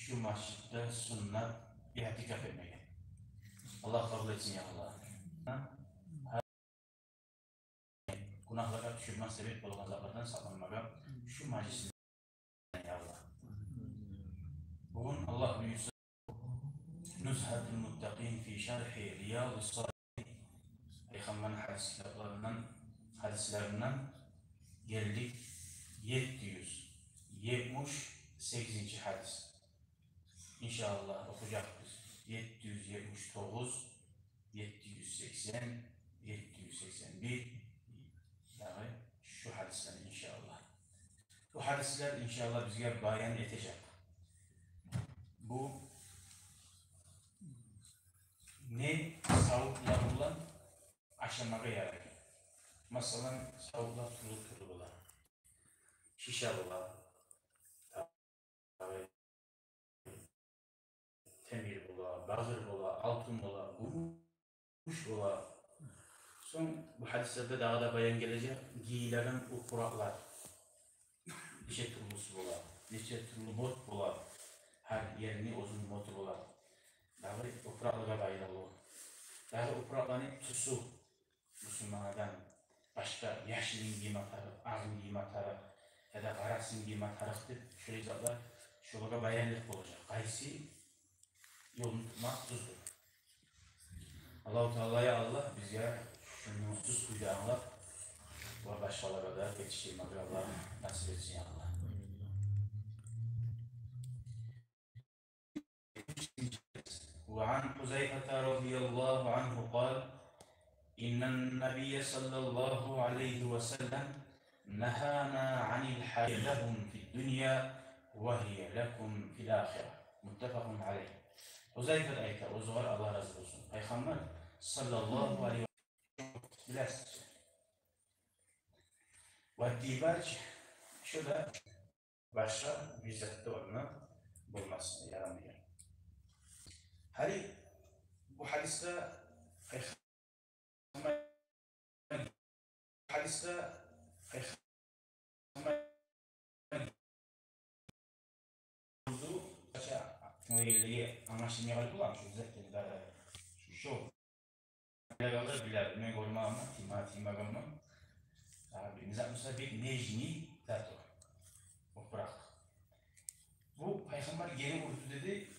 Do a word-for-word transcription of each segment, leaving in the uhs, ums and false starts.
шу межитде суннат иътикаф этмеге. Аллагь къабул этсин, я Аллагь. Гюнагьлагъа тюшюрме себеп болгъан затлардан сакъланмагъа шу межитни, я Аллагь. Бугюн, Аллагь буюрса, Нузгьатул муттакъин фи шархи Риядус салигьин, Пайхаммарны гьадис китапларындан, гьадислеринден гелдик етти юз етмиш сегизинчи гьадис. Иншааллагь, охужакъбыз етти юз етмиш тогъуз, етти юз сексен, етти юз сексен бир, дагъы шу гьадислени, иншааллагь. Бу гьадислер, иншааллагь, бизге баян этежек бу не савутлар булан ашамагъа ярай. Масала, савутлар тюрлю-тюрлю бола. Шиша бола, темир бола, багъыр бола, алтын бола, гюмюш бола. Сонг бу гьадислерде дагъы да баян гележек гийилеген опуракълар. Нече тюрлюсю бола, нече тюрлю мот бола. Гьар ерни оьзюню моту бола. Дагъы опуракълагъа байлавлу. Дагъы опуракъланы тюсю. Бусурман адам башгъа яшылын гийме тарыкъ, агъын гийме тарыкъ, яда къарасын гийме тарыкъ деп, шолай затлар, шолагъа баянлыкъ болажакъ. Къайсы ёлну тутмакъ тюздюр? Аллагьу Таала, я Аллагь, бизге шуну тюз кюйде англап ва башгъалагъа да етишдирмеге Аллагь насип этсин, я Аллагь. وعن حذيفة رضي الله عنه قال: إن النبي صلى الله عليه وسلم نهانا عن الحرير، لهم في الدنيا وهي لكم في الآخرة. متفق عليه. Гьузайфат айта, оьзюгер Аллагь рази болсун, Пайхаммар саллаллагьу алайгьи ва саллам, билесиз чи, ва дибар чи, шо да башгъа бир зат да онда болмасын, ярамай. Гьали бу гьадисде Пайхаммар, гьадисде Пайхаммар буду, ача, тюнгелеге англашылмай къалып бола шу зат дагъы. Шо Биле, биле, мен гёрмегенмен, тийме, тиймегенмен. А, бир, мисал, мисал, бир нежный зат о. Опуракъ. Бу Пайхаммар гери урду деди.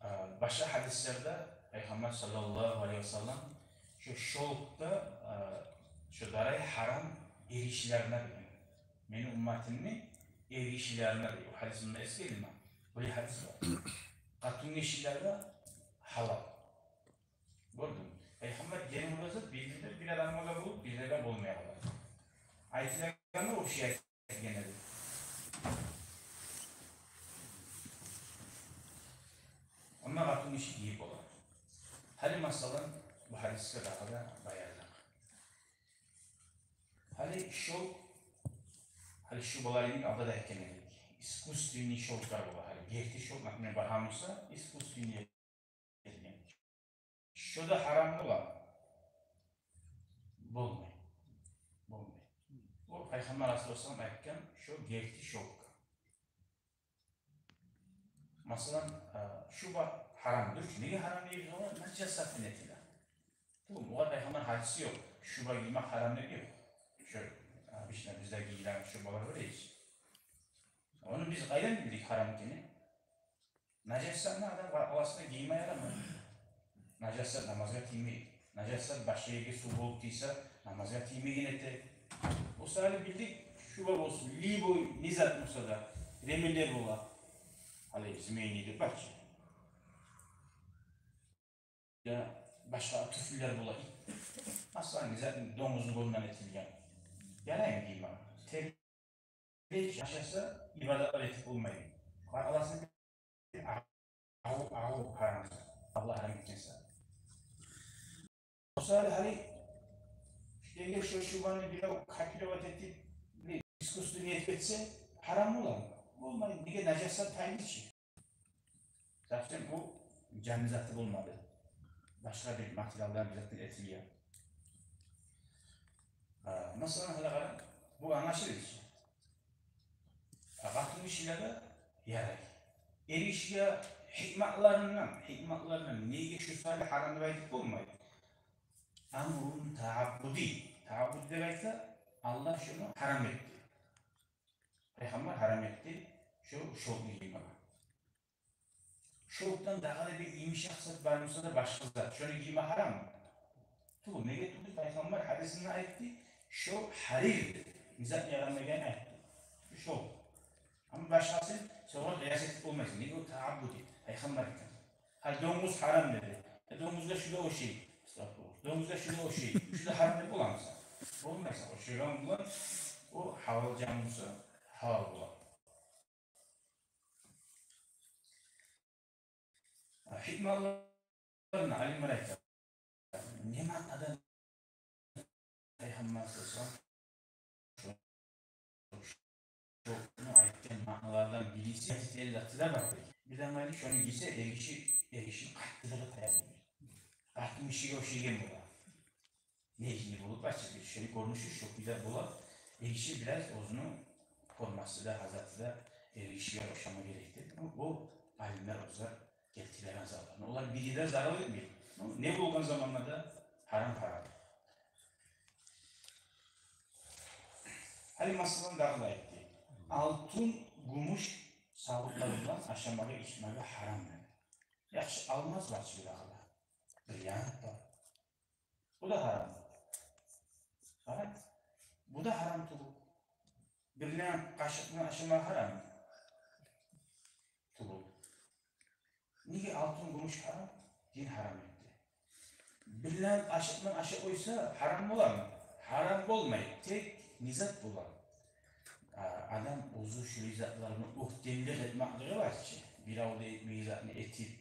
А, башгъа гьадислерде Пайхаммар саллаллагьу алайгьи ва саллам шо шёлкда, а, шо дарай гьарам эргишилерине деген. Мени умматымны эргишилерине деген. О гьадисни эсгердим мен. Бу гьадис бар. Къатынгишилеге гьалал. Гёрдюнгмю? Пайхаммар гени ураза бир де бир адамгъа да болуп, бир де болмай къала. Айтылагъаны о шей айтгъан эди. Амма къатынгиши гийип бола. Гьали масала, бу гьадисге дагъы да баянлыкъ. Гьали шёлк, гьали шу баларыны алда да айтгъан эдик. Искусственный шёлклар бола. Гьали герти шёлк, например, бахамуса, искусственный. Шо да гьарам бола? Болмай. Болмай. О Пайхаммар алайгьиссалам айтгъан, шо герти шёлк. Масала, а, шуба гьарамдыр. Неге гьарам дейбиз огъар? Нажасат этиле. Тюгюлмю, огъар Пайхаммар гьадиси ёкъ. Шуба гиймек гьарам деп ёкъ. Шо, а, обычно бизде гийилеген шубалар бар эди. Ону биз къайдан билдик гьарам экенин? Нажасатны адам къаркъарасына гийме ярамай. Нажасат намазгъа тиймей. Нажасат башгъа ерге сув болуп тийсе, намазгъа тиймеген эте. О саялы билдик, шуба болсун, любой не зат болса да, ремнелер бола. Гьали змейни деп бар чы. Я башгъа тюфлилер бола. Масала, не зат, донгузну гёнюнден этилген. Яраймы гийме? Тер- Гьеч ашаса, ибадатлар этип болмай. Къаркъарасына агъу, агъу къарамаса, Аллагь гьарам этген зат. О саялы гьали, эгер шо шубаны бирев копировать этип, искусственный этип этсе, гьарам боламы? Болмай. Неге? Нажасат тайдырчы. Затен бу жанны заты болмады. Башгъа бир материалдан, бир затдан этилген. А, масала, гьали къара, бу англашылды чы. А, къатынгишилеге ярай. эришген гьикматларындан, гьикматларындан неге шу саялы гьарам деп айтып болмай. Амрун тааббуди. Тааббуди деп айтса, Аллагь шуну гьарам этди. Пайхаммар гьарам этди шу шёлкъню гиймеге. Шёлкъдан дагъы да бир йымышакъ зат бар буса да, башгъа зат, шону гийме гьараммы? Тюгюл, неге тюгюл? Пайхаммар гьадисинде айтды, шо гьарир деп. Не зат ягъанлыгъын айтды. Шо. Амма башгъасын согъар къыяс этип болмайсан. Неге? О тааббуди. Пайхаммар айтгъан. Гьали донгуз гьарам деди. Э, донгузгъа шу да ошай. Астагъфируллагь. Донгузгъа шу да ошай. Шу да гьарам деп боламысан? Болмайсан. Ошайгъан булан о гьалал жан буса, гьалал бола. Гьикмаларын алимлер айта. Не маънадан Пайхаммар саллаллагьу алайгьи ва саллам шо, шо, шону айтгъан маъналардан бириси, айтылгъан заты да бар. Бирден къайры шону гийсе, эргиши, эргишини къаттылыгъы тая. Къатын гишиге ошайгъан бола. Не ичинде болуп, ачыкъ бир шей гёрюнюшю шо кюйде бола. Эргиши бираз оьзюню формасы да, гьазаты да эргишиге ошама герек деп. Бу, бу алимлер оьзлер гелтиреген затлар. Олар бири де зарал этмей. Ну, не болгъан заманда да гьарам, гьарам. Гьали масаланы дагъы да айтды. Алтын, гюмюш савутлар булан ашамагъа, ичмеге гьарам деди. Яхшы, алмаз бар чы бирагъы да. Бриллиант бар. Бу да гьарам. Гьарам. Бу да гьарам тюгюл. Бриллиант къашыкъ булан ашама гьараммы? Тюгюл. Неге алтын, гюмюш гьарам? Дин гьарам этди. Бриллиант къашыкъ булан ашап къойса, гьарам боламы? Гьарам болмай. Тек не зат бола? А, адам оьзю шулай затланы оьктемлик этмеклиги бар чы. Бирев де этмеген затны этип,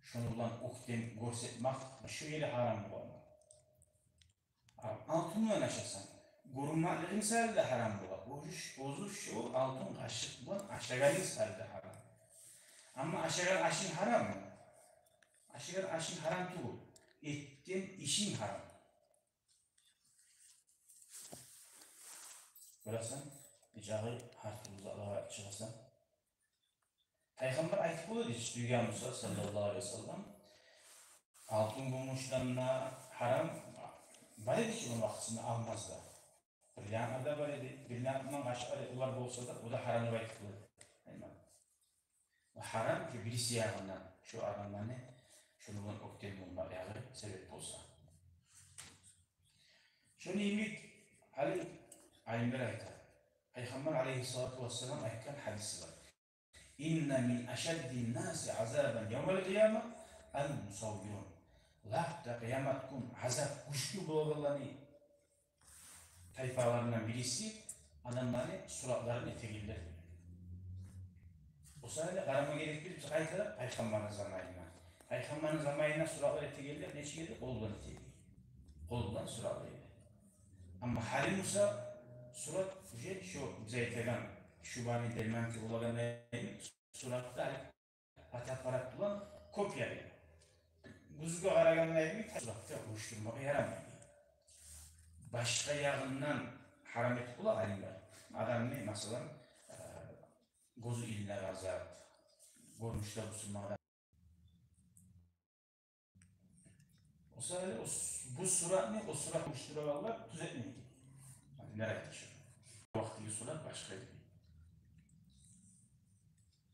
шону булан оьктем гёрсетмек, шо ери гьарам бола. А алтын булан ашасанг, гёрюнмеклигинг саялы да гьарам бола. Оьзю ш-, оьзю шо алтын къашыкъ булан ашагъанынг саялы да гьарам. Амма ашагъан ашынг гьараммы? Ашагъан ашынг гьарам тюгюл. Этген ишинг гьарам. Гёресен, бир жагъы гьар тюрлю затлагъа чыгъасан. Пайхаммар айтып бола эди чи, сюйген буса, саллаллагьу алайгьи ва саллам, алтын, гюмюшден де гьарам бар эди чи ону вакътисинде, алмаз да. Бриллиантлар да бар эди. Бриллиант булан къашыкълар, олар болса да, о да гьарам деп айтып бола эди. Гьарам шу бириси ягъындан, шу адамланы шону булан оьктем болма ягъы себеп болса. Шону йимик гьали алимлер айта. Пайхаммар алайгьиссалату вассалам айтгъан гьадиси бар. Инна мин ашаддин-наси азабан явмал-къияма ал-мусаввирун. Лап да къыямат гюн азап гючлю болагъанланы тайпаларындан бириси адамланы суратларын этегенлер. О саялы къарама герек биз къайтара Пайхаммарны заманына. Пайхаммарны заманына суратлар этегенлер нечик эди? Къол булан этеген. Къол булан суратлар эди. Амма гьали буса сурат уже шо биз айтагъан шубаны дерманки болагъандай суратда гьали фотоаппарат булан копия бере. Гюзге къарагъанда эми суратда уюшдурмагъа ярамай. Башгъа ягъындан гьарам этип бола алимлер. Адамны, масала, э, гёзю илинеген зат, гёрюнюшде бусурман адам. О саялы о с-, бу суратны, о сурат уюшдурагъанлар тюз этмейди. Алимлер айта шо. Вакътиги сурат башгъа эди.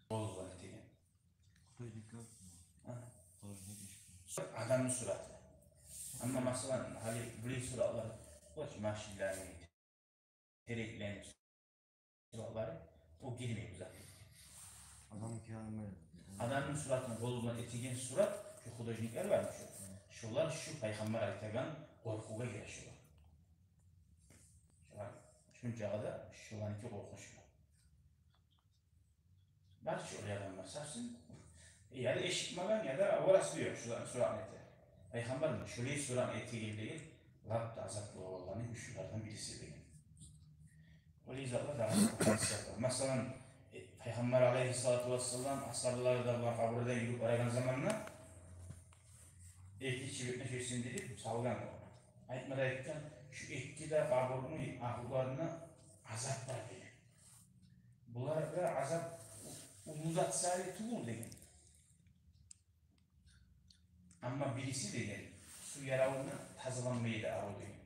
Къол булан этеген. Художник ёкъму? А? Художник иш. Адамны сураты. Амма, масала, гьали булай суратлар, вот, машинлени, тереклени суратлары, о гирмей бу затгъа. Адамны киралмай. Адамны суратын къол булан этеген сурат, шу художниклер бармы шу? Шолар шу Пайхаммар айтагъан къоркъувгъа гире шолар. Шолар шунчагъа да шоларныки къоркъунчлу. Бар чы олай адамлар, савсин, э, яда эшитмеген, яда аварасы ёкъ, шуланы суратны эте. Пайхаммар шулай суратны этегенлиги лап да азап болагъанланы уьч юллерден бириси деген. Олай затлар да бар. Масала, э, Пайхаммар алайгьиссалату вассалам асгьабалары да булан къабурдан юрюп барагъан заманда эки чибитни шо сындырып салгъан. Айтма да айтгъан, шу эки де къабурну агьлуларына азап бар деген. Буларгъа азап уллу зат саялы тюгюл деген. Амма бириси деген, сув яравундан тазаланмай эди арив деген.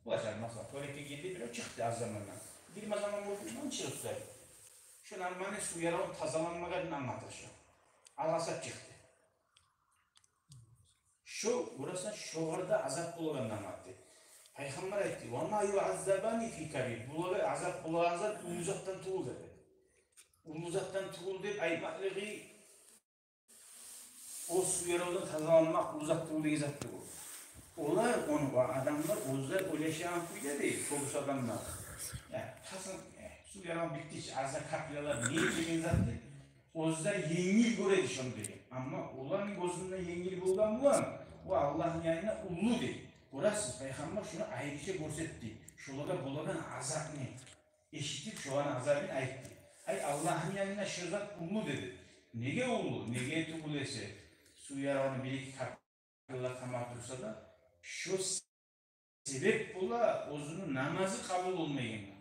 Булай, масала, туалетге гирди, бирев чыкъды аз замандан. Гирме заман болду, мунча уста. Шо нормальный сув яравундан тазаланмагъанын англата шо. Алгъасап чыкъды. Шо, гёресен, шогъар да азап болагъанын англатды. Пайхаммар айтды: «Ва ма юаззабани фи кабир». Булагъа азап болагъан зат уллу затдан тюгюл деди. Уллу затдан тюгюл деп айтмакълыгъы, о сув яравундан тазаланмакъ уллу зат тюгюл деген зат тюгюл. Олар, ону, о адамлар оьзлер ойлашагъан кюйде дей, кёбюсю адамлар. Я, тасын, э, сув яраву битди чи, аз да каплялар, не деген зат деп, оьзлер енгил гёреди шону деген. Амма оланы гёзюнде енгил болгъан булан, о Аллагьны янында уллу дей. Гёресиз, пайхаммар шону айрыча гёрсетди. Шолагъа болагъан азапны эшитип, шоланы азабын айтды. Ай, Аллагьны янында шо зат уллу деди. Неге уллу? Неге тюгюл эсе, сув яравуну бир-эки капля тамгъа турса да, шо себеп бола оьзюню намазы къабул болмайгъангъа.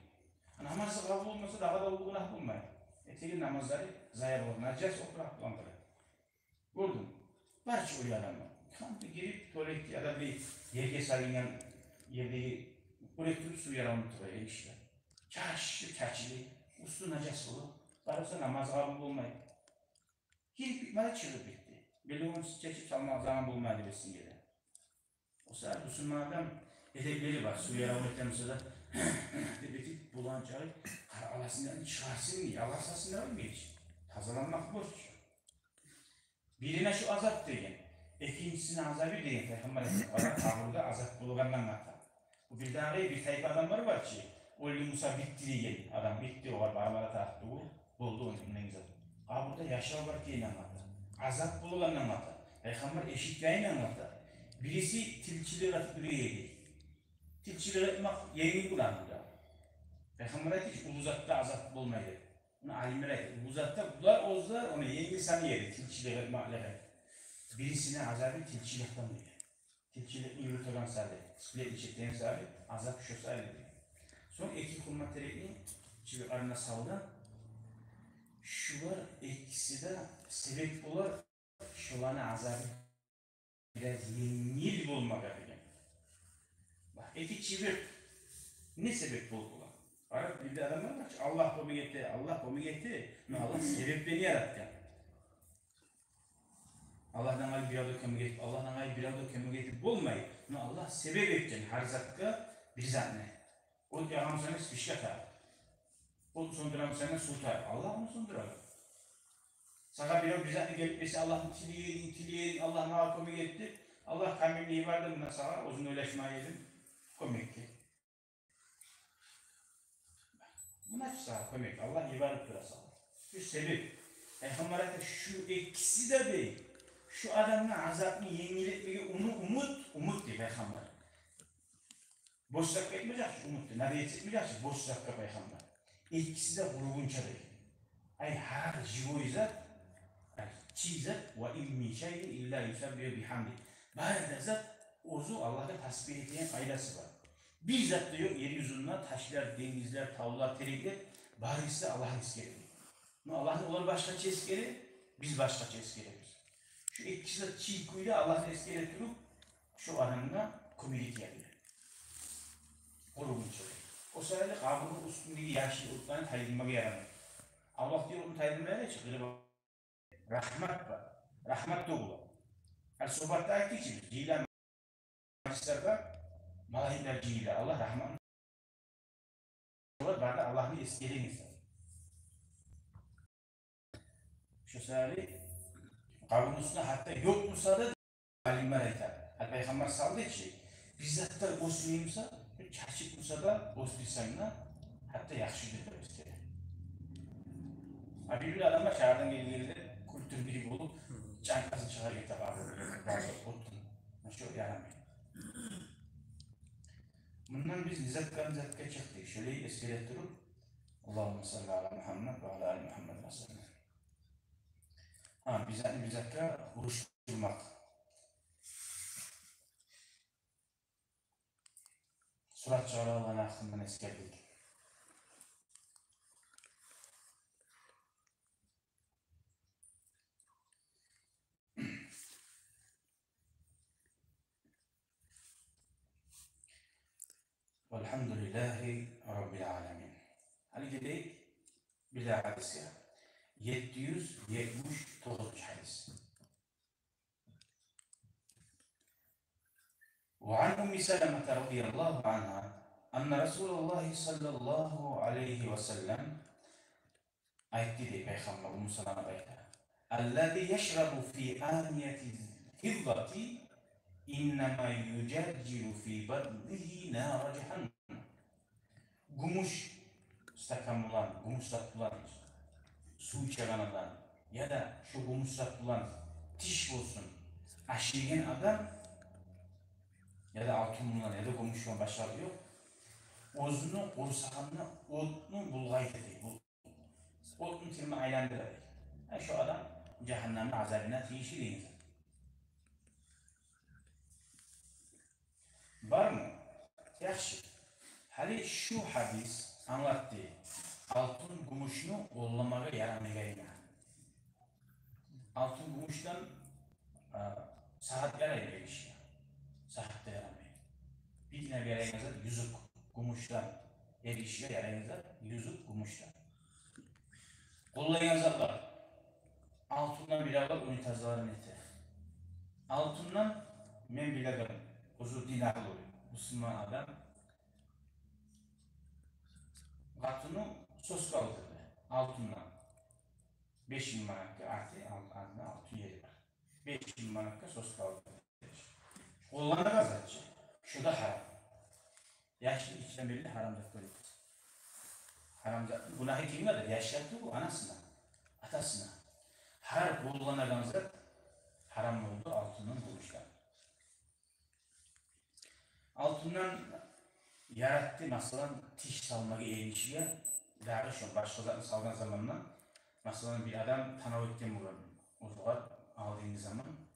Намазы къабул болмаса, дагъы да уллу гюнагь болмай. Этеген намазлары зая бола, нажас опуракъ булан къыра. Гёрдюнг? Бар чы оьле адамлар. Кантип гирип, туалетге яда бир ерге салынгъан ердеги, къуру туруп сув яравуну тура эришип. Чачы, чачылы, уьстю нажас бола. Барса намазы къабул болмай. Гирип битмеди, чыгъып битди. Белевюн чачып салмагъа заман болмады бесинге де. О саялы бусурман адам эдеплери бар. Сув яравуну этемисе де, деп этип, булан чыгъып, къара аласын да чыгъарсын, аласасын да билмей чи. Тазаланмакъ борч. Бирине шо азап деген. Экинчисине азабы деген, пайхаммар айтгъан, къабурда азап болагъанын англата. Бу бирдагъы бир тайпа адамлар бар чы, оьлдю буса битди деген адам, битди, огъар бармагъа тарыкъ тюгюл, болду ону, мундан зат. Къабурда яшав бар экенин англата. Азап болагъанын англата. Пайхаммар эшитгенин англата. Бириси тилчилик этип юрюй эди. Тилчилик этмек енгил гюнагь бу да. Пайхаммар айтды чы, уллу затда азап болмай деп. Муна алимлер айтды, уллу затда, булар оьзлер ону енгил санай эди, тилчилик этмеклиги. Бирисине азабы тилчиликден деген. Тилчиликни юрютеген саялы, сплетничать этеген саялы, азап шо саялы деген. Сонг эки хурма терекни чыбыкъларына салды. Шулар экиси де себеп болар шоланы азабы бираз енгил болмагъа деген. Бакъ, эки чыбыкъ не себеп болуп бола? Къарап, бир де адамлар бар чы, Аллагь кёмек эте, Аллагь кёмек эте, но Аллагь себепден яратгъан. Аллагьдан къайры бирев де кёмек этип, Аллагьдан къайры бирев де кёмек этип болмай. Но Аллагь себеп этген гьар затгъа бир затны. От ягъамсанг, спичка тагъып. От сёндюремсенг, сув тагъып. Аллагь ону сёндюре. Сагъа бирев бир затны гелип берсе, Аллагьны тилей эдинг, тилей эдинг, Аллагь магъа кёмек эт деп, Аллагь камилни йиберди муна сагъа, оьзюнг ойлашмай эдинг кёмекге. Муна чы сагъа кёмек, Аллагь йиберип тура сагъа. Шу себеп. Пайхаммар айта, шу экиси де дей, шу адамгъа азапны енгил этмеге умут, умут дей Пайхаммар. Бош затгъа этмежек чи умутну, надеяться этмежек чи бош затгъа Пайхаммар. Экиси де къуругъунча дей. Ай, гьар живой зат, ай, чий зат, ва ин мин шайин илла юсаббигьу бигьамди. Бары да зат оьзю Аллагьгъа тасбигь этеген къайдасы бар. Бир зат да ёкъ ер юзюнде, ташлар, денгизлер, тавлар, тереклер, барысы да Аллагьны эсгере. Но Аллагьны олар башгъача эсгере, биз башгъача эсгеребиз. Шу экиси де чий кюйде Аллагьны эсгере туруп, шу адамгъа кёмек этип яра. Къуругъунча. О саялы къабурну уьстюндеги яшыл отланы тайдырмагъа ярамай. Аллагь дей, отну тайдырмагъа ярай чы, къырып. Рагьмат бар. Рагьмат тёгюле. Гьали сухбатда айтдыкъ чы биз, жыйыла мажлислерде малайиклер жыйыла. Аллагь рагьматны, олар бары да Аллагьны эсгереген зат. Шо саялы къабурну уьстюнде гьатта ёкъ буса да, алимлер айта, гьали Пайхаммар салды чы, бир затлар оьсмей буса, бир чачып буса да оьсдюрсенг де, гьатта яхшыдыр деп эсгере. А бир-бир адамлар шагьардан гелгенлер культура бири болуп, чанкъасын чыгъарып гете къабурну, бары да отун. Шо ярамай. Мундан биз не затгъа, не затгъа чыкъдыкъ? Шолай эсгере туруп, Аллагьумма салли ала Мухаммад ва ала али Мухаммад ва саллам. Гьа, бир затны бир затгъа урушдурмакъ. Сурат чыгъарагъанны гьакъындан эсгердик. Альгьамдулиллагьи раббил аламин. Гьали гелейик бирдагъы гьадисге. Етти юз етмиш тогъузунчу гьадис. Ва ан Умми Саламата радияллагьу ангьа анна Расулаллагьи саллаллагьу алайгьи ва саллам айтды дей Пайхаммар, Умму Салама айта: «Аллази яшрабу фи аниятил фиддати иннама южаржиру фи батнигьи нара жагьаннам». Гюмюш стакан булан, гюмюш зат булан сув ичеген адам, яда шо гюмюш зат булан тиш болсун ашайгъан адам, яда алтын булан, яда гюмюш булан, башгъа ёкъ, оьзюню къурсагъында отну булгъайта дей. Бу отну тирме айландыра дей. Гьа, шо адам жагьаннамны азабына тийишли деген зат. Бармы? Яхшы. Гьали шу гьадис англатды алтын, гюмюшню къолламагъа ярамайгъанны. Алтын, гюмюшден, а, сагьат яраймы эр гишиге? Сагьат да ярамай. Биргине ярайгъан зат юзюк, гюмюшден. Эр гишиге ярайгъан зат юзюк, гюмюшден. Къоллайгъан затлар. Алтындан биревлер унитазларын эте. Алтындан, мен билеген, оьзю дин агьлю, бусурман адам, къатыны соска алдырды алтындан. Беш минг манатгъа арты, ал-, артына алтын ери бар. Беш минг манатгъа соска алдырды. Къолланагъан зат чы. Шу да гьарам. Яшны ичинден белли гьарам зат гёребиз. Гьарам зат, гюнагьы кимге? Яшгъа тюгюл, анасына, атасына. Гьар къолланагъан зат гьарам болду алтындан, гюмюшден. Алтындан яратды, масала, тиш салмагъа эр гишиге, дагъы шо башгъа затны салгъан заманда, масала, бир адам танав этген болгъан оьзюгер алдынгы заман.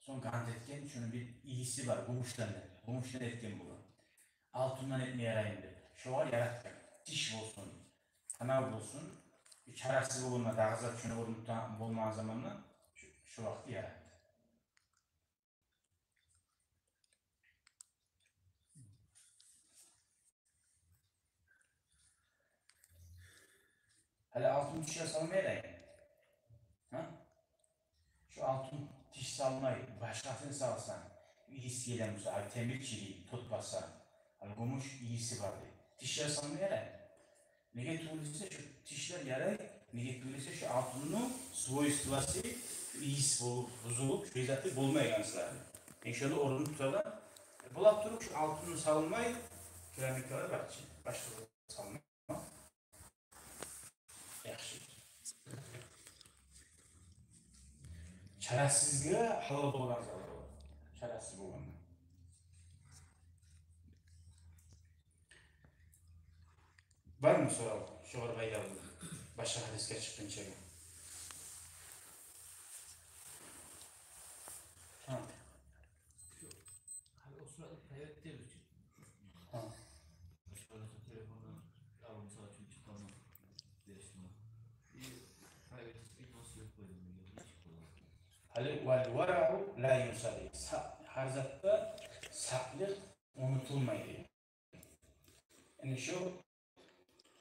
Сонг ант этген, шону бир ийиси бар, гюмюшден деп, гюмюшден этген болгъан. Алтындан этме яраймы деп. Шогъар яратгъан. Тиш болсун, танав болсун, бир чарасы болгъанда, дагъы зат шону орнун тута болмагъан заманда, шо, шо вакъти яратды. Гьали алтын тишге салмай яраймы? Гьа? Шо алтын тиш салмай, башгъасын салсанг, ийис геле буса, гьали темир чири тутмаса, гьали гюмюш ийиси бар дей. Тишге салмай яраймы? Неге тюгюл эсе, шо тишлер ярай, неге тюгюл эсе, шо алтынны свойствосу ийис болуп, бузулуп, шо заты болмайгъан саялы. Э, шону орнун тутагъан. Э, бола туруп, шо алтынны салмай, керамикалар бар чы, башгъа салмай. Яхшы. Чарасызгъа гьалал болгъан зат. Чарасыз болгъанда. Бармы сорав? Шогъар байлавлу. Башгъа гьадисге чыкъгъынча. Гьа. Гьали о сураны проверить этебиз чи. Гьа. Башгъа телефондан алып, мисал учун, чыкъгъандан беришдим. И проверить этип, видеосу ёкъ къойдум, видео чыкъгъан. Гьали вал варагъу ла юнса дей. Са-, гьар затда сакълыкъ унутулмай дей. Яни шо,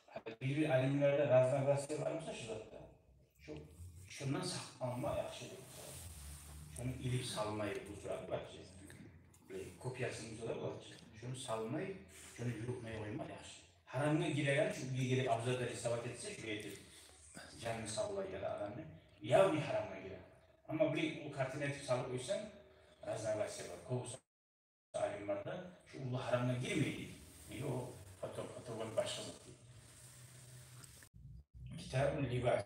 гьали бир-бир алимлерде разногласия бар буса шо затда, шо, шондан сакъланма яхшы деп. Шону илип салмай, бу сурат бар чы, бир копиясын буса да бола чы. Шону салмай, шону юрютмей къойма яхшы. Гьарамгъа гиреген, шо бир гелип обзорда рисовать этсе, шо этип, жанны савлай яда адамны, явный гьарамгъа гире. Амма бир о картина этип салып къойсанг, разногласия бар. Кёбюсю алимлерде шо уллу гьарамгъа гирмей дей. Неге, о фото, фото башгъа зат дей. Китабул либас.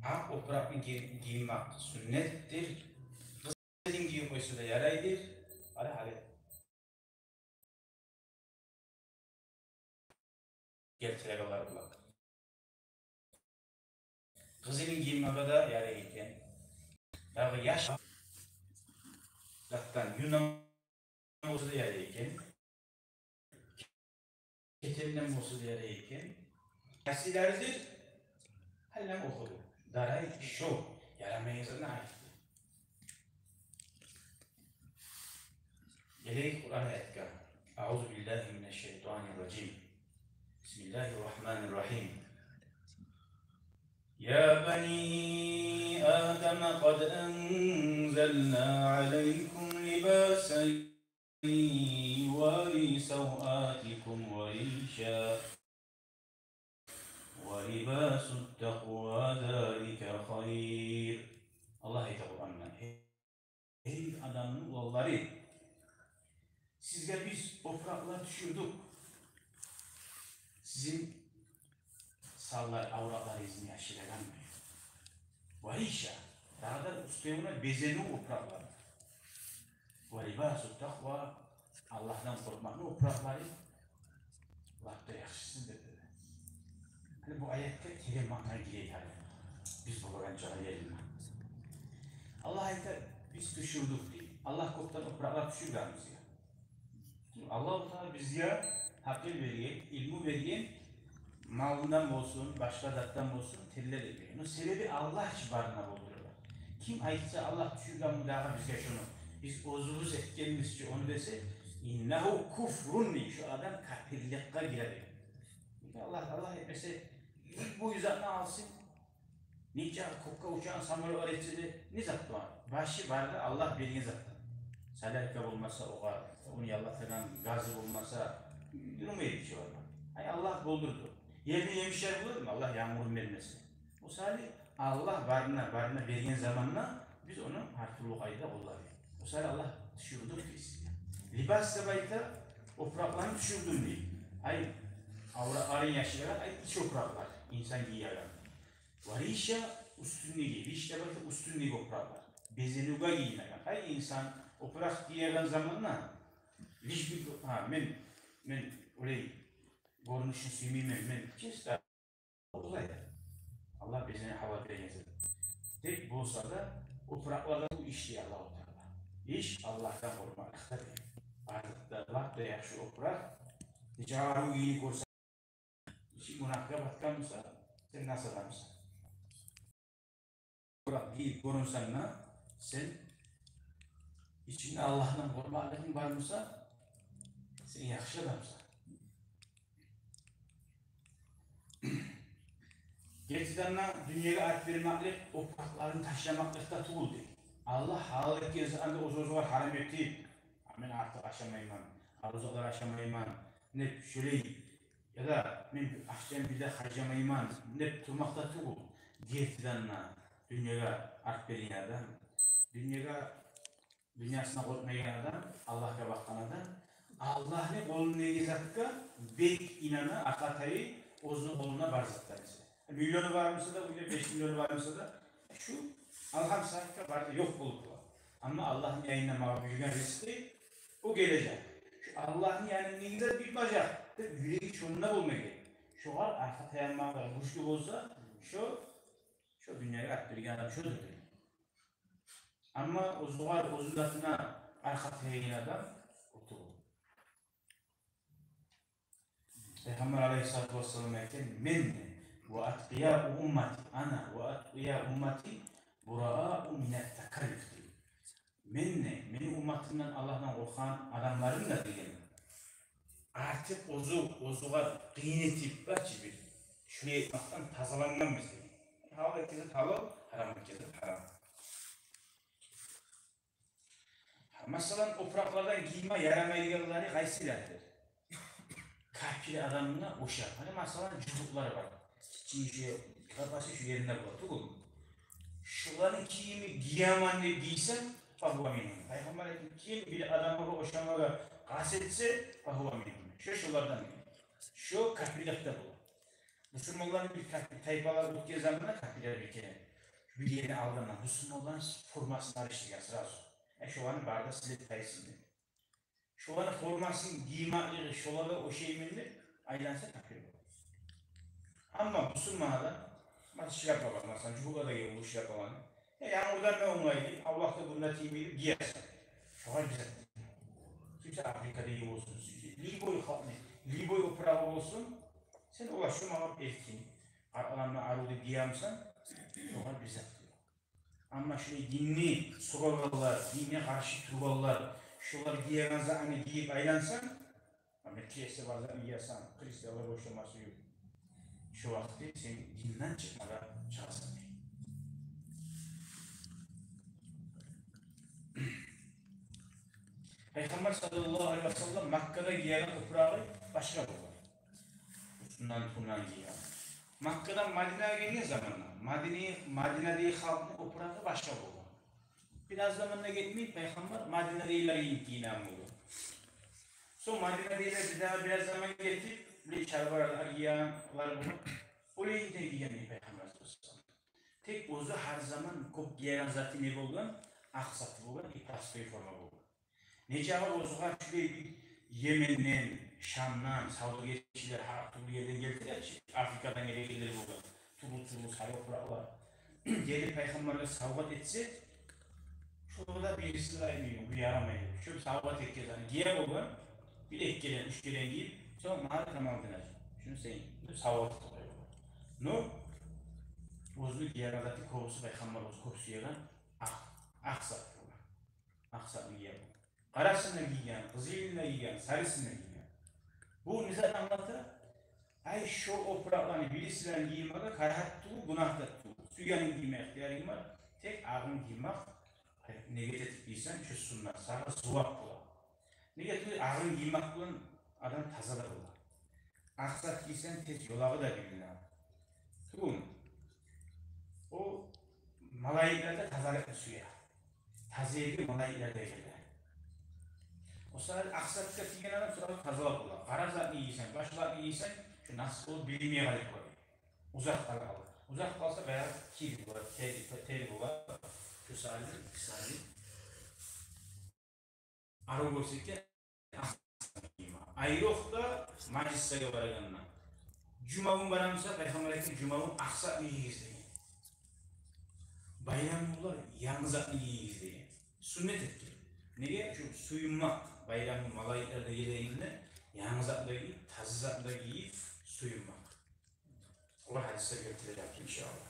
Акъ опуракъны гий-, гиймек сюннетдир. Къыз гийип къойса да ярайдыр. Гьали, гьали гелтирегенлер булар. Къызылын гиймеге де ярай экен. Дагъы яш затдан, юнден болса да ярай экен. Кетенден болса да ярай экен. Касилердир. Гьаллам охуду. Дарай шо ярамайгъанны айтды. Гелейик Къуран аятгъа. أعوذ بالله من الشيطان الرجيم. بسم الله الرحمن الرحيم. يا بني آدم قد أنزلنا عليكم لباسا يواري سوآتكم وريشا ولباس التقوى ذلك خير. Аллагь айта Къуранда: «Гьей адамны уланлары, сизге биз опуракълар тюшюрдюк, сизин санлар, авратларыгъызны яшырагъан. Ва риша, дагъы да уьстевюне безенив опуракълар. Ва либасу такъва, Аллагьдан къоркъмакъны опуракълары лап да яхшысыдыр», — деди. Гьали бу аятгъа терен маъна гирейик гьали. Биз болагъан чакъы еринде Аллагь айта: «Биз тюшюрдюк», — дей. Аллагь кёкден опуракълар тюшюрген бизге. Аллагьу Таала бизге гьакъыл берген, илму берген, малындан болсун, башгъа затдан болсун, тенлер этмеген. О себеби Аллагь чы барына болдура. Ким айтса, Аллагь тюшюргенми дагъы бизге шону, биз оьзюбюз этгенбиз чи ону десе, иннагьу куфрун дей, шо адам капирликге гире дей. Аллагь, Аллагь этмесе, бу затны алсын, нече кёкге учагъан самолётлар этсе де, не зат бар? Башы бары да Аллагь берген затдан. Салятка болмаса огъар, ону яллатагъан газы болмаса, юрюмейди чи бар. Ай, Аллагь болдурду. Ерни емишлер болурму, Аллагь янгурун бермесе? О саялы Аллагь барына, барына берген заманда биз ону гьар тюрлю къайда къоллайыкъ. О саялы Аллагь тюшюрдюк дей сизге. Либас деп айта, опуракъланы тюшюрдюм дей. Ай, авратларын яшырагъан, ай, ич опуракълар, инсан гиеген. Ва риша, уьстюндеги, риш деп айта, уьстюндеги опуракълар. Безенивге гийинеген. Ай, инсан опуракъ гиеген заманда, лиш би, гьа, мен, мен олай гёрюнюшюн сюймеймен, мен чисто олай. Аллагь безени гьалал берген зат деп болса да, опуракъларда бу иш дей Аллагьу Таала. Иш Аллагьдан къоркъмакълыкъда дей. Артыкъда лап да яхшы опуракъ, нечакъы арив гийинип гёрсенг, ичи гюнагьгъа батгъан буса, сен нас адамсан. Опуракъ гийип гёрюнсенг де, сен ичингде Аллагьдан къоркъмакълыгъынг бар буса, сен яхшы адамсан. Гертиден де, дюньягъа арт бермеклик опуракъларын ташламакълыкъда тюгюл дей. Аллагь гьалал этген затны оьз-оьзюне гьарам этип, а, мен артыкъ ашамайман, арив затлар ашамайман деп, шолай, яда мен акъчамны бир де харжламайман деп турмакъда тюгюл. Гертиден де, дюньягъа арт берген адам, дюньягъа, дюньясына къоркъмайгъан адам, Аллагьгъа бакъгъан адам, Аллагьны къолундагъы затгъа бек инана, аркъа таяй, оьзюню къолунда бар затдан эсе. Миллиону бар буса да, уьйде беш миллиону бар буса да, шу алгъан сагьатгъа бары да ёкъ болуп къала. Амма Аллагьны янындан магъа буюргъан ризкъы, о гележек. Шу Аллагьны янындагъы зат бир бажакъ деп юреги шонда болма герек. Шогъар аркъа таянмагъа гючлю болса, шо, шо дюньягъа арт берген адам шодур дей. Амма оьзюгер, оьзюню затына аркъа таяйгъан адам о тюгюл. Пайхаммар алайгьиссалату вассалам айтгъан: «Мен де, ва атқияу уммати, ана ва атқияу уммати бураау минат такаллуф», — дей. «Мен де, мени умматымдан Аллагьдан къоркъгъан адамларым да, — деген, — артыкъ оьзю, оьзюгер къыйын этип, бар чы бир, шулай этмекден тазалангъанбыз», — деген. Гьалал этген зат гьалал, гьарам этген зат гьарам. Масала, опуракълардан гийме ярамайгъанлары къайсылардыр? Капир адамгъа ошап. Гьали, масала, жубукълар бар. Чынчы, къапасы шу еринде бола тюгюлмю? Шоланы кийимин гиемен деп гийсе, фагьува мингьум. Пайхаммар айтгъан: «Ким бир адамгъа ошамагъа къаст этсе, фагьува мингьум». Шо шолардан. Шо капирликде бола. Бусурманланы бир капир тайпалар оьтген заманда, капирлер бир керен бир ерни алгъанда, бусурманланы формасын алышдыргъан сразу. Э, шоланы бары да силеп тайсын деп. Шоланы формасын гиймеклиги, шолагъа ошайман деп айланса, капир бола. Амма бусурман адам, масала, шляпа бар, масала, жугъада гелген бу шляпаланы, э, янгурдан да онглай, Аллагьгъа, гюнге тиймей деп гиерсен. Шогъар бир зат. Сюйсе Африкадагъы болсун, сюйсе любой халкъны, любой опурагъы болсун, сен ола шо магъа эркин, къаркъарамдан арив деп гиемисен, шогъар бир зат ёкъ. Амма шулай динни сёгегенлер, динге къаршы тургъанлар, шолар гиеген затны гийип айлансанг, амма киеси бар затны гиесен, христианлар бошамасы ёкъ. Шо вакъти сен динден чыкъмагъа чыгъасан, дей. Пайхаммар саллаллагьу алайгьи ва саллам Маккада гиеген опурагъы башгъа болгъан. Уьстюнден, тюбюнден гиеген. Маккадан Мадинагъа гелген заманда Мадина, Мадинадагъы халкъны опурагъы башгъа болгъан. Бираз заман да гетмей, Пайхаммар Мадинадагъылар йимик гийинеген болгъан. Сонг Мадинадагъылар бирдагъы бираз заман гетип, булай шалбарлар гиегенлер болгъан. Олай йимик гийген, дей, Пайхаммар саллаллагьу алайгьи ва саллам. Тек оьзю гьар заман кёп гиеген заты не болгъан? Акъ зат болгъан, и простой форма болгъан. Нечакъы оьзюне шулай бир Йеменден, Шамдан савдюгерчилер, гьар тюрлю ерден гелтире чи, Африкадан гелегенлер болгъан, тюрлю-тюрлю саялы опуракълар. Гелип Пайхаммаргъа савгъат этсе, шолар да бириси де айтмай, бу ярамай деп. Шо савгъат этген затны гие болгъан, бир-эки керен, уьч керен гийип, сонг магъа тамам динажы. Шуну сен деп савгъат этип къоя болгъан. Но оьзюню гиеген заты кёбюсю, Пайхаммар оьзю кёп сюеген акъ, акъ зат болгъан. Акъ затны гие болгъан. Къарасын да гийген, къызылын да гийген, сарысын да гийген. Бу не затны англата? Ай, шо опуракъланы бирисилерин гиймеге карагьат тюгюл, гюнагь да тюгюл. Сюйгенин гийме ихтиярынг бар. Тек акъын гиймек, ай, негет этип гийсенг, шо суннат, сагъа зувап бола. Неге тюгюл, акъын гиймек булан адам таза да бола. Акъ зат гийсенг, тез ёлагъы да билине. Тюгюл. О малайиклер де тазалыкъны сюе. Таза ерге малайиклер де геле. О саялы акъ затгъа тийген адам сразу тазалап бола. Къара затны гийсенг, башгъа затны гийсенг, шо нас болуп билинмей къалып къоя. Узакъ къала, къала. Узакъ къалса, баягъы кир бола, тер, тер бола. Шо саялы, мисалы, арив гёрсетген акъ затны гийме. Айрокъда мажлисге барагъанда. Жумагюн барамыса, Пайхаммар айтгъан, жумагюн акъ затны гийигиз деген. Байрамгюнлер янгы затны гийигиз деген. Суннат этген. Неге? Шо сююнмек, байрамгюн малайиклер де гелегенде янгы затны да гийип, таза затны да гийип сююнмек. Олар гьадислер гелтирежек, иншааллагь.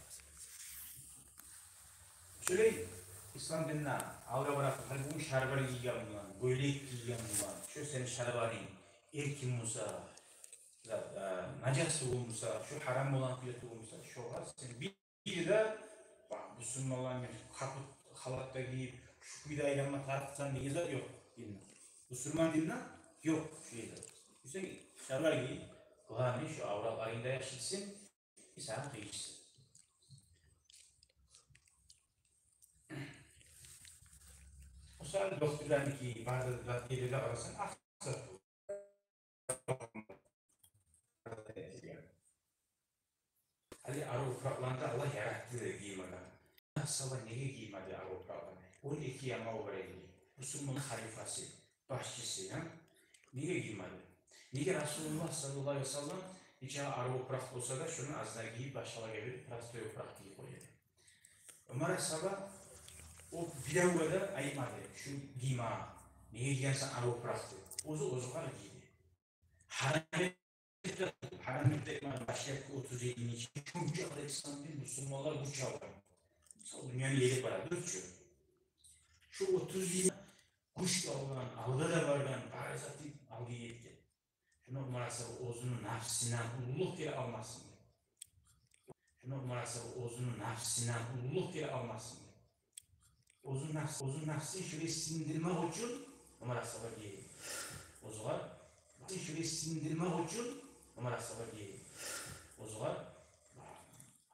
Шолай ислам динде алгъа баракъ, гьали бугюн шалбар гийген булан, гёйлек гийген булан, шо сени шалбарынг эркин буса, за-, э, нажас тюгюл буса, шо гьарам болгъан кюйде тюгюл буса, шогъар сен бир де, бакъ, бусурманланы капут халат да гийип, шу кюйде айланма тарыкъсан деген зат ёкъ динде. Бусурман динде ёкъ шо зат. Сен шалбар гий, главный, шо авратларынг да яшырылсын, сагъа къыйышсын. О саялы докторланыки, бары да, да, эдиле къарасанг, акъ зат бу. Гьали арив опуракъланы да Аллагь яратды деп гиймеге. Асгьаба неге гиймеди арив опуракъланы? Он эки ямав бар эди. Бусурман халифасы, башчысы, гьа? Неге гиймеди? Неге Расулуллагь саллаллагьу алайгьи ва саллам нечакъы арив опуракъ болса да, шону азына гийип, башгъалагъа берип, простой опуракъ гийип къоя эди. Умар асгьаба о биревге де айтмады, шу гийме, неге гиесен арив опуракъны? Оьзю, оьзю къара гийди. Гьарам этип, гьарам этип айтмады, башлап отуз йылны ичинде шунча къадар ислам дин, бусурманлар гюч алгъан. Мисал, дюньяны ери бара, дюр чю. Шу отуз йыл гюч алгъан, алгъа да баргъан, бары заты алгъа гетген. Шуну Умар асгьаба оьзюню напсына уллулукъ геле алмасын деп. Шуну Умар асгьаба оьзюню напсына уллулукъ геле алмасын деп. Оьзю напс-, оьзю напсын шулай сингдирмек учун Умар асгьаба гийди. Оьзюгъар, шулай сингдирмек учун Умар асгьаба гийди. Оьзюгъар,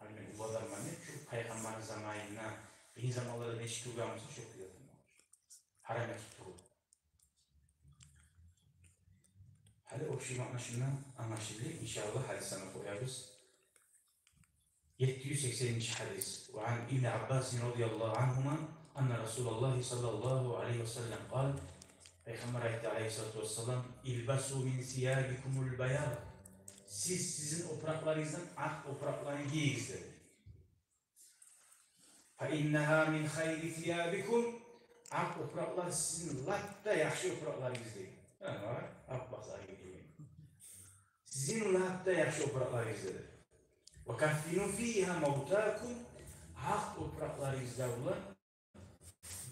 гьали мен уллу адамман деп, шу Пайхаммарны заманында, къыйын заманларда нечик тургъан буса, шо кюйде турмакъ учун. Гьарам этип тюгюл. Гьали общий маъна шундан англашылды, иншааллагь, гьадислени къоябыз. Етти юз сексенинчи гьадис. Ва ан ибни Аббасин радияллагьу ангьума анна Расулаллагьи саллаллагьу алайгьи ва саллам къал, Пайхаммар айтды, алайгьиссалату вассалам: «Илбасу мин сиябикумул баяд». Сиз сизин опуракъларыгъыздан акъ опуракъланы гийигиз деди. «Фа иннагьа мин хайри сиябикум». Акъ опуракълар сизин лап да яхшы опуракъларыгъыз деген. Гьа, аппакълар деген. Сизин лап да яхшы опуракъларыгъыз деди. «Ва каффину фигьа мавтакум». Акъ опуракъларыгъыз да булан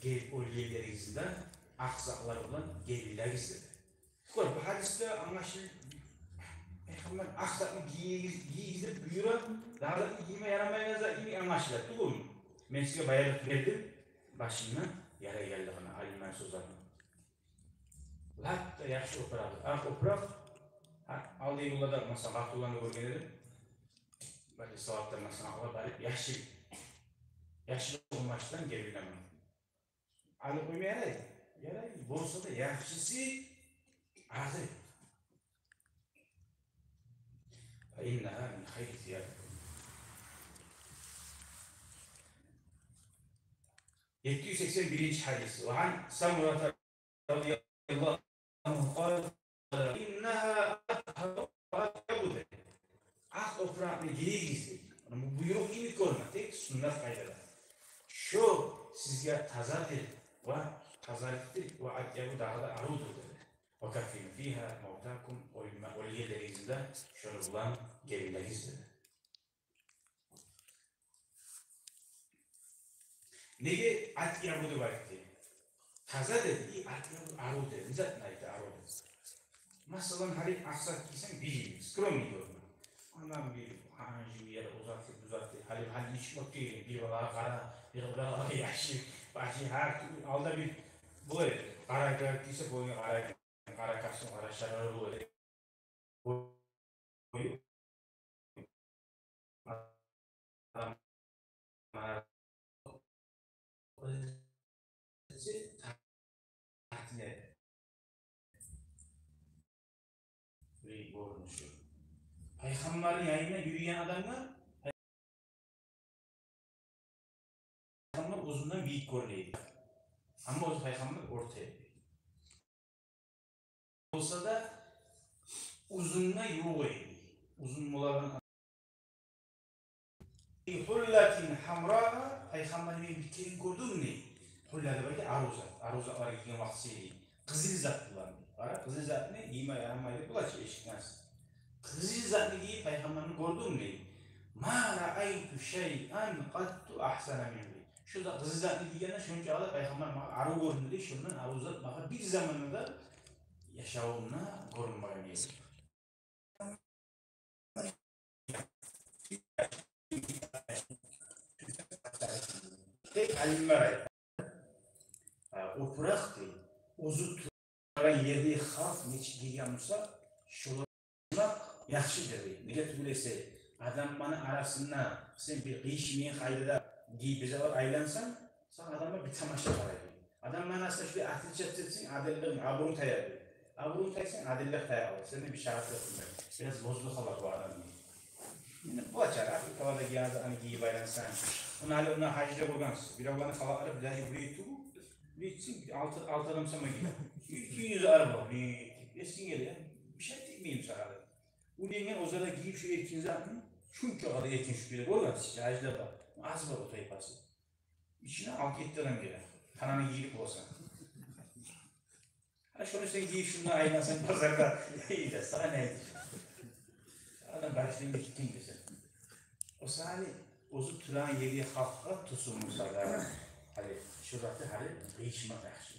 гелип оьлгенлеригизни де акъ затлар булан гебинлегиз деди. Гёр, бу гьадисде англашыл-, Пайхаммар акъ затны гийигиз, гийигиз деп буюра, дагъы затны гийме ярамайгъан зат йимик англашыла тюгюлмю? Мен сизге баягъы тюгюл эдим, башындан ярайгъанлыгъына, алимлени сёзлерине. Лап да яхшы опуракъ, акъ опуракъ. Гьа, алдагъы ёлларда, масала, къатынланы гёрген эдим. Бир савапдан, масала, алып барып, яшыл, яшыл къумачдан гебинлеме. Алып къойма ярай, ярай. Болса да яхшысы акъ. فإنها من خير ثيابكم. Етти юз сексен биринчи гьадис. وعن سمرة رضي الله عنه قال: إنها أطهر وأطيب. Акъ опуракъны гийигиз деди. Муна бу буйрукъ йимик гёрюне, тек суннат къайдада. Шо сизге тазадыр ва тазалыкъдыр ва атъябу, дагъы да арувдур деди. وكفنوا فيها موتاكم, оьлме-, оьлгенлеригизни де шону булан гебинлегиз деди. Неге атъябу деп айтды? Таза деди, и атъябу, арив деди. Не затны айтды арив деп? Масала, гьали акъ зат гийсенг, бир йимик, скромный гёрюне. Андан бир гьанжы бир узатып, узатып, гьали, гьали ичип отура, бир балагъа къара, бир балагъа яшыл, башы гьар тюрлю, алда бир булай къара гёрюп гийсе, боюна къара, къара костюм, къара шарф булай. Пайхаммарны янында юрюйген адамгъа Пайхаммар оьзюнден бийик гёрюне эди. Амма оьзю Пайхаммар орта эди. Болса да узунга ювукъ эди. Узун болагъан. في حلة حمراء, Пайхаммарны мен бир керен гёрдюм дей. Гьулла деп айта арив зат. Арив затлар гийген вакътиси дей. Къызыл зат булан дей. Къара, къызыл затны гийме ярамай деп бола чы, эшитгенсиз. Къызыл затны гийип Пайхаммарны гёрдюм дей. ما رأيت شيئا قط أحسن منه. Шо зат, къызыл затны гийгенде шончакъы да Пайхаммар магъа арив гёрюндю дей, шондан арив зат магъа бир заманда да яшавумда гёрюнмеген дей. Тек алимлер айта, а, опуракъ дей, оьзю турагъан ерде халкъ нечик гийген буса, шолай яхшыдыр дей. Неге тюгюл эсе, адамланы арасында сен бир къыйышмайгъан къайдада гийип бир затлар айлансанг, сагъа адамлар бир тамаша къарай дей. Адамланы арасында шулай отличаться этсенг, адиллигинг, абурунг таяр дей. Абурунг тайса, адиллик тая къалар. Сенден бир шагьат ёкъ дей. Бираз боздугъу къалар бу адам дей. Энни бола чы, Африкаларда гийген затны гийип айлансанг. Муна гьали, муна гьажда гёргенсиз. Биревлени халатлары бир де бир тюгюл. Бир ичсин, алты, алты адам сама гийген. Эки юз арба. Бир эсинге геле, бир шей тиемей сагъа да. Уьйренген оьзлер де гийип шо эркин затны, шунча къадар эркин шо кюйде гёргенсиз, гьажда бар. Аз бар о тайпасы. Ичине алты-етти адам гире. Тананы гийип болса. А шону сен гийип шунда айлансанг базарда, эй, де, сагъа не айтайым? Адам башындан гетген гёрсен. О саялы оьзю турагъан ерге, халкъгъа тюсюн буса да, гьали шо затны гьали къыйышмакъ яхшы.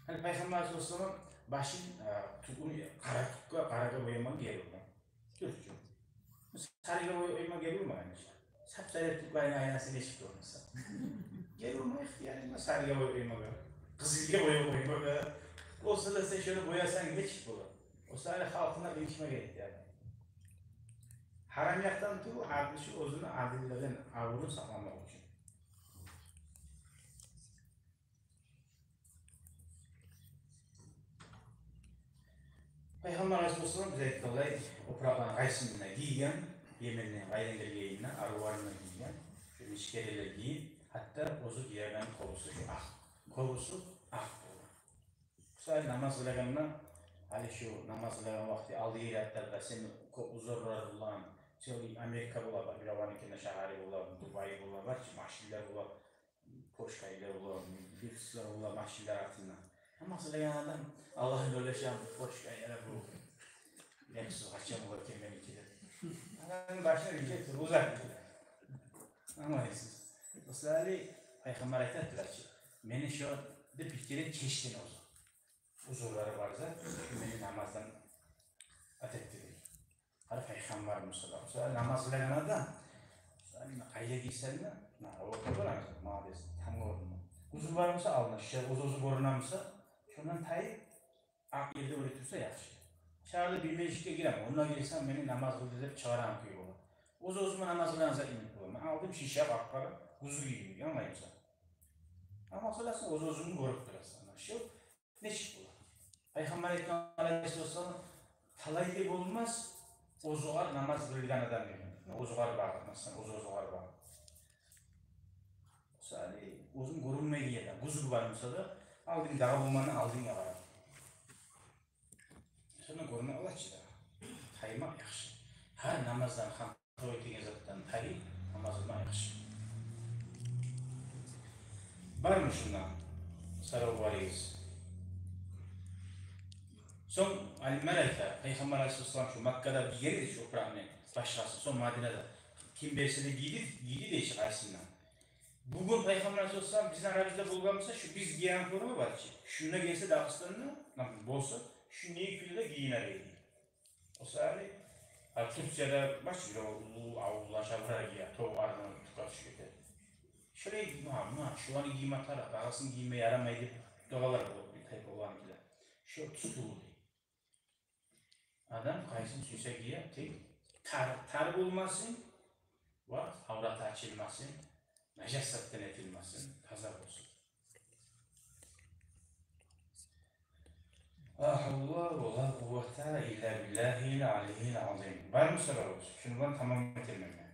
Гьали Пайхаммар саллаллагьу алайгьи ва саллам башын, э, тюкюн къара тюкге, къарагъа боямагъа герек болмай. Тюркче. Сарыгъа боя-, боямагъа герек болмай, гьали. Сап-сары тюклени айланса нечик болмаса. Герек болмай, ихтиярынг бар сарыгъа боя-, боямагъа. Къызылгъа боя-, боямагъа. Болса да сен шону боясанг нечик бола? О саялы халкъына къыйышма герек яни. Гьарам якъдан тюгюл, артышы оьзюню адиллигин, абурун сакъламакъ учун. Пайхаммар алайгьиссалам бизге айтгъанлай, опуракъланы къайсын да гийген, Йеменден къайдан гелгенин де, арувларын да гийген, шо нече керенлер гийип, гьатта оьзю гиеген къобусу шо акъ, къобусу акъ болгъан. Мисал, намаз къылагъанда, гьали шо намаз къылагъан вакъти алдагъы рядларда сен кёп узурлар булан, целый Америка бола, бир аваникинде шагьары бола, Дубай бола, бар чы машинлер бола, Поршкайлар бола, люкслер бола, машинлер артында. Амма сыйлагъан адам Аллагьны гёрмей, шо Поршкайлар бу. Люкс къачан бола экенмикен деп. Адамны башына гележек узакъ. Англайсыз. Мисалы, Пайхаммар айтып тура чы: Мени шо деп бир керен кечди оьзю. Узурлары бар зат, шо мени намаздан атетди дей. Къара, Пайхаммарыбыз саллаллагьу алайгьи ва саллам намаз къылагъан адам, къайда гирсенг де, на, о, о, о, молодец, тамгъа орнуна. Узур бар буса, алдына, шо оьз-оьзю гёрюне буса, шондан тайып, акъ ерде оьле турса яхшы. Чагъы бир межитге гирем, онда гирсем, мени намаз къылды деп чыгъарагъан кюй бола. Оьз-оьзюме намаз къылагъан зат йимик бола. Мен алдым шиша, къап-къара, узур гийдим, англаймысан? Амма къыласан, оьз-оьзюнгню гёрюп турасан. Шу нечик бола? Пайхаммар айтгъан, алайгьиссалату вассалам, талай да болмас, оьзюгъар намаз къылгъан адам деген. Оьзюгъар багъып, масала, оьз-оьзюгъар багъып. Масала, оьзюнг гёрюнмейген ерде, гюзгю бар буса да, алдынгдагъы болманы алдынга къара. Шондан гёрюне ала чы да. Таймакъ яхшы. Гьар намаздан, хантав этеген затдан тайып, намаз къылмакъ яхшы. Бармы шунда сорав барыгъыз? Сонг алимлер айта, Пайхаммар алайгьиссалату вассалам шу Маккада гийген эди шу опуракъны башгъасын, сонг Мадинада ким берсе де гийди, гийди дей чи къайсындан. Бугюн Пайхаммар алайгьиссалату вассалам бизин арабызда болгъан буса, шу биз гийген форма бар чы, шунда гелсе Дагъыстанда, например, болса, шуну эки де гийинер эди. О саялы, а, Турцияда бар чы бир уллу авуллар, шабра гие, тов ардан тюкге тюшюп гете. Шолай, муна, муна, шуланы гийме тарыкъ, дагъысын гийме ярамай деп, дагъылар болуп, бир тайпа уланыкилер. Шо тюз тюгюл дей. Адам къайсын сюйсе гие, тек тар, тар болмасын, ва авраты ачылмасын, нажасатдан этилмесин, таза болсун. Ла гьавла ва ла къуввата илла биллагьил алиййил азим. Бармы сорав? Шуну булан тамам этермен мен.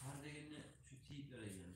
Тар дегенде шу тийип береген.